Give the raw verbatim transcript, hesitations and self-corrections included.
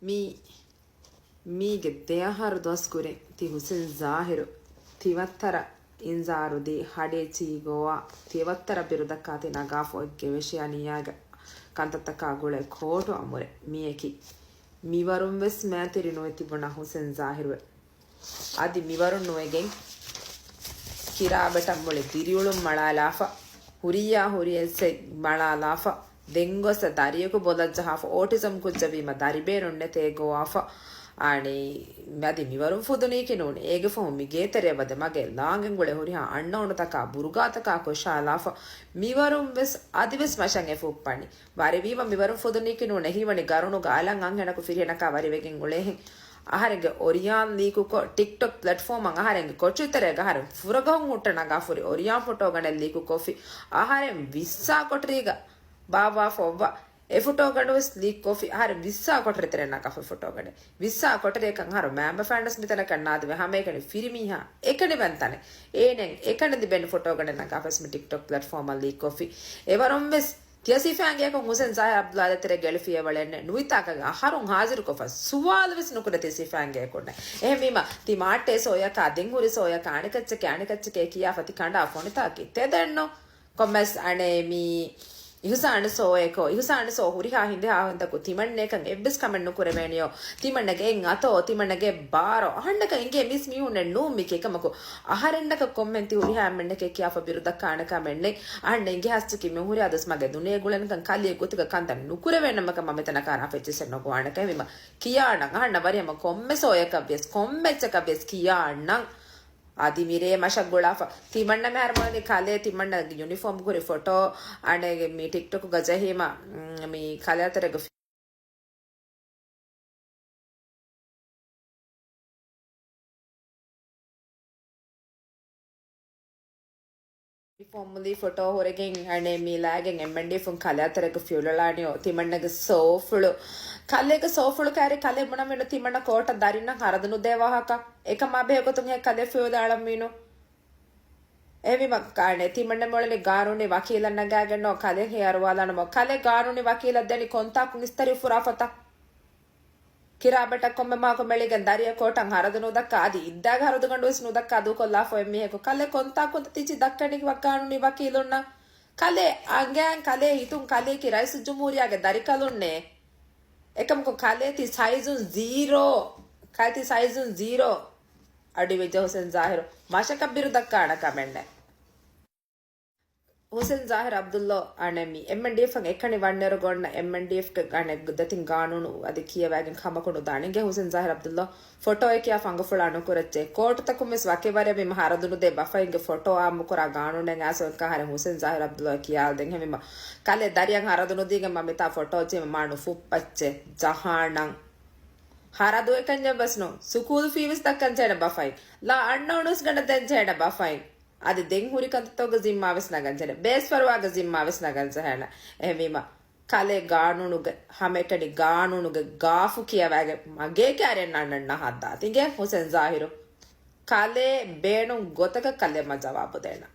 މީ، މީގެ ދެއަހަރު ދުވަސް ކުރިން ތި ހުސެން ޒާހިރު ތިވައްތަރަ އިންޒާރު ދީ ހަޑޭ ޗީގޯއާ ތިވައްތަރަ ބިރުދައްކާ ތި ނަގާފަ އޮތް ގެވެށި އަނިޔާގެ ކަންތައްތަކާ ގުޅޭ ކޯޓު އަމުރެއް މިއެކީ. މިވަރުން ވެސް މައިތިރި ނުވެ ތިބުނަ ހުސެން ޒާހިރުވެ. އަދި މިވަރުން ނުވެގެން ކިރާބެޓަށް މުޅި ދިރިއުޅުން މަޅާލާފަ، ހުރިއްޔާ ހުރިއެއްސެއް މަޅާލާފަ، ދެން ގޮސް ދަރިޔަކު ބޮލަށް ޖަހާފަ، އޯޓިޒަމް ކުއްޖަކު ވީމަ ދަރިބޭނުން ނެތޭ ގޮވާފަ. އަނެއް އަދި މިވަރުން ފުދުނީކީ ނޫން. އޭގެ ފަހުން މިގޭތެރެއަށް ވަދެ މަގޭ ލާނގެން ގުޅޭ ހުރިހާ އަންނައުނުތަކާ ބުރުގާތަކާ ކޮށާލާފަ. މިވަރުން ވެސް އަދިވެސް މަށަށް އެފުއްޕަނީ. ވަރިވީމަ މިވަރުން ފުދުނީކީ ނޫން. އެހީވަނީ ގަރުނުގަ އަލަށް އަންހެނަކު ފިރިހެނަކާ ވަރިވެގެން އުޅޭހެން. އަހަރެންގެ އޮރިޔާން ލީކުކޮށް، ޓިކްޓޮކް ޕްލެޓްފޯމަށް އަހަރެންގެ ކޮޗުތެރޭގަ އަހަރެން ފުރަގަހުން ހުއްޓަ ނަގާފަ ހުރި އޮރިޔާން ފޮޓޯގަނޑެއް ލީކުކޮށްފި، އަހަރެން ވިއްސާ ކޮޓަރީގަ ބާއްވާފަ އޮއްވާ އެ ފޮޓޯގަނޑުވެސް ލީކްކޮށްފި، އަހަރެން ވިއްސާ ކޮޓަރިތެރެއަށް ނަގާފަ ފޮޓޯގަނޑެއް. ވިއްސާ ކޮޓަރިއަކަށް އަހަރު މައިންބަފައިންވެސް މިތަނަކަށް ނާދެވޭ. ހަމައެކަނި ފިރިމީހާ އެކަނި ވަންތަނެއް. އޭނައަށް އެކަނި ލިބެން ފޮޓޯގަނޑެއް ނަގާފަވެސް މި ޓިކްޓޮކް ޕްލެޓްފޯމަށް ލީކްކޮށްފި. އެވަރުންވެސް ތިޔަ ސިފައިންގެއަކުން ހުސެން ޒާހިރު އަބްދުﷲ ދޭތެރޭ ގެޅިފިއެވަޅެއް ނެތް. ނުވިތާކަށް އަހަރުން ހާޒިރުކޮށްފަ ސުވާލުވެސް ނުކުރޭ ތި ސިފައިންގެއަކުންނެއް. އެހެންވީމަ، ތި މާއްޓޭ ސޯޔަކާ ދެން ހުރި ސޯޔަކާ އަނެކައްޗެކޭ އަނެކައްޗެކޭ ކިޔާފަ ތި ކަނޑާ ފޮނިތާކީ ތެދެއްނު. ކޮންމެސް އަނެއް މީ އިހުސާން ސޯއެކޯ، އިހުސާން ސޯ ހުރިހާ ހިނދެހާ ހިނދަކު ތިމަންނޭކަން އެއްވެސް ކަމެއް ނުކުރެވޭނެޔޯ. ތިމަންނަގެ އެއް އަތޯ، ތިމަންނަގެ އެއް ބާރޯ. އަހަންނަކަށް އިނގޭ މީސް މީހުންނެއް ނޫން މިކީ. އެކަމަކު އަހަރެންނަކަށް ކޮންމެން ތި ހުރިހާ އެންމެންނެކޭ ކިޔާފަ ބިރުދައްކާނެ ކަމެއް ނެތް. އަހަންނަށް އިނގޭ ހަސްތަކީ މި ހުރިހާ ދުވަސް މަގޭ ދުނިޔެ ގުޅެނިކަން ކަލޭ ގޮތުގަ ކަންތައް ނުކުރެވޭނަމަކަށް މަ މިތަނަކާ ރާ ފެއްޗިސެއް ނުގޮވާނެ ކަމެއް. ކިޔާނަން އަހަންނަށް ވަރިހަމަ ކޮންމެ ސޯޔަކަށް ވިޔަސް ކޮންމެއްޗަކަށް ވިޔަސް ކިޔާނަން. އަދި މިރޭ މަށަށް ގުޅާފަ. ތިމަންނަ މިހާރު މަނި ކަލޭ ތިމަންނަ ޔުނިފޯމް ކުރި ފޮޓޯ އަނެގެ މި ޓިކްޓޮކުގަ ޖެހީމަ، މް، މި ކަލޭ އަތަރެގެ ޔުނިފޯމް ލީ ފޮޓޯ ހުރެގެން އަނެ މި ލާގެން އެމްއެންޑީއެފުން ކަލޭ އަތަރެގެ ފިއުލަޅާނިޔޯ ތިމަންނަގެ ސޯފުޅު. ކަލޭގެ ސޯފުޅު ކާރި ކަލޭ ބުނަމިނު ތިމަންނަ ކޯޓަށް ދަރިންނަށް ހަރަދު ނުދޭ ވާހަކަ. އެކަމާ ބެހޭ ގޮތުން ހޭ ކަލޭ ފިއުލަޅަމީނު. އެހެންވީމަ ކާނެ ތިމަންނަ މޮޅެނި ގާނޫނީ ވަކީލަށް ނަގާގެންނޯ ކަލޭ ހޭ އަރުވާލާނަމޯ. ކަލޭ ގާނޫނީ ވަކީލަށް ދެނީ ކޮންތާކު ނިސްތަރި ފުރާފަތަ؟ ކިރާބަޓަށް ކޮންމެ މަހަކު މެޅިގެން ދަރިއަށް ކޯޓަށް ހަރަދު ނުދައްކާ އަދި އިއްދާގެ ހަރަދުގަނޑުވެސް ނުދައްކާ ދޫކޮށްލާފަ އޮތް މީހަކު ކަލޭ ކޮންތާކު ތިޗި ދައްކަނީ ވަ ގާނޫނީ ވަކީލުންނަށް؟ ކަލޭ އަނގައިން ކަލޭ ހިތުން ކަލޭކީ ރައީސުލްޖުމްހޫރިއްޔާގެ ދަރިކަލުންނޭ. އެކަމަކު ކަލޭ ތި ސައިޒުން ޒީރޯ. ކަލޭ ތި ސައިޒުން ޒީރޯ. އަޑިވެއްޖެ ހުސެން ޒާހިރު. މަށަކަށް ބިރު ދައްކާނެ ކަމެއްނެ. ހުސެން ޒާހިރު އަބްދުﷲ އަނެއް މި އެމްއެންޑީއެފްއަށް އެކަނި ވަންނައިރު އޮންނަ އެމްއެންޑީއެފްގެ އަނެއް ދެތިން ގާނޫނު އަދި ކިޔަވައިގެން ކަމަކު ނުދާނެ. އިނގޭ ހުސެން ޒާހިރު އަބްދުﷲ ފޮޓޯއެއް ކިޔާފަ އަނގަފުޅާ ނުކުރައްޗޭ. ކޯޓުތަކުން ވެސް ވަކިވަރެއް މި ހަރަދު ނުދޭ ބަފައިންގެ ފޮޓޯ އާއްމުކުރާ ގާނޫނެއް އައިސް އޮތްކަހަލަ ހުސެން ޒާހިރު އަބްދުﷲ ކިޔާލަދެން ހެމިމަ. ކަލޭ ދަރިއަށް ހަރަދު ނުދީގެން މަ މިތާ ފޮޓޯ ޖެހީމަ މާ ނުފުއްޕައްޗޭ. ޖަހާނަން. ހަރަދު އެކަންޏެއް ވެސް ނޫން. ސުކޫލް ފީ ވެސް ދައްކަން ޖެހޭނެ ބަފައިން. ލާ އަންނަ އުނުސް ގަނޑަށް ދޭން ޖެހޭނެ ބަފައިން. އަދި ދެން ހުރި ކަންތައްތަކުގެ ޒިންމާ ވެސް ނަގަން ޖެހޭނެ. ބޭސްފަރުވާގެ ޒިންމާ ވެސް ނަގަން ޖެހޭނެ. އެހެންވީމަ، ކަލޭ ގާނޫނުގެ، ހަމައެކަނި ގާނޫނުގެ ގާފު ކިޔަވައިގެން މަގޭ ކާރިއަށް ނަންނަން ނަހައްދާ. ތިނގޭ ހުސެން ޒާހިރު. ކަލޭ ބޭނުން ގޮތަކަށް ކަލޭ މަ ޖަވާބު ދޭނަން.